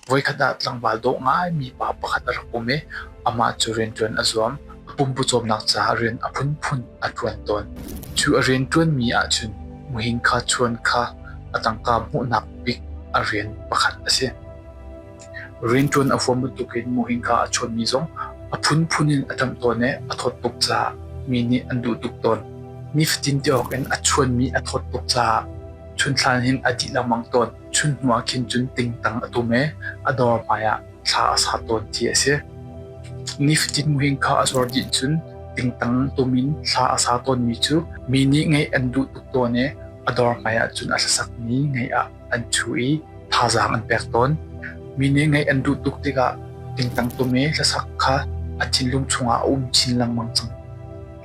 Voikhat ah tlangval dawh ngaimi pa pakhat a rak um i amah cu rianṭuan a zuam. A pumpu cawmnak caah rian a phunphun a ṭuan tawn. Cu a rianṭuanmi ahcun muhingkha chuan kha a tangka hmuhnak bik a rian pakhat a si. Rianṭuan a huam bantukin muhingkha a chuanmi zong a phunphun in a ṭamh tawn i a thawt tuk caah mi nih an duh tuk tawn. Nifatin ti awk in a chuanmi a thawt tuk caah chunthlan hin a dih lengmang tawn. Chun hnu ah khin cun tingtang a tum i a dawr hmaiah thla a sa tawn ti a si. Nifatin muhingkha a zuar dih cun tingtang tum in thla a sa tawnmi cu mi nih ngeih an duh tuk tawn i a dawr hmaiah cun a hlasakmi ngeih ah an ṭhu i thazaang an pek tawn. Mi nih ngeih an duh tuk tikah tingtang tum i hlasak kha a thinlung chungah a um chin lengmang cang.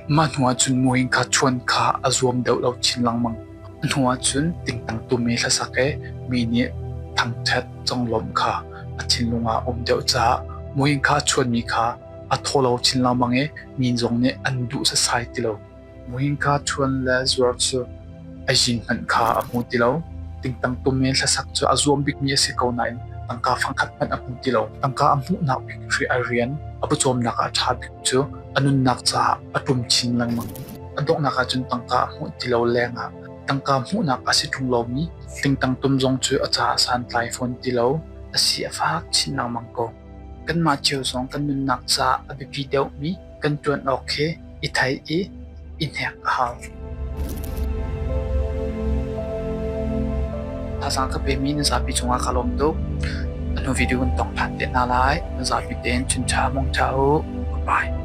Mah hnuah cun muhingkha chuan kha a zuam deuh lo chin lengmang. A hnuah cun tingtang tum i hlasak i mi nih thangṭhat conglawmh kha a thinlung ah a um deuh caah muhingkha a chuanmi kha a thaw lo chin lengmang i mi zong nih an duh sasai ti lo. Muhingkha chuan le zuar cu a zing hmanh kha a hmu ti lo. Tingtang tum i hlasak cu a zuam bikmi a si ko nain tangka fangkhat hmanh a hmu ti lo. Tangka a hmuhnak bik a rian a pawcawmnak ah a ṭha bik cu a nunnak caah a ṭum chin lengmang. A donghnak ahcun tangka a hmuh ti lo lengah tangka hmuhnak a si ṭung lomi tingtang tum zong cu a caah santlai fawn ti lo. A si a fak chin lengmang ko. Kanmah cio zong kan nunnak caah a biapi deuhmi kan ṭuan awk khi i theih i i hnek a hau. Thazaang ka pemi na zapi cungah ka lawm tuk. A hnu video kan tong ṭhan te hna lai. Na zapi tein chun ṭha mong ṭha u. Bye.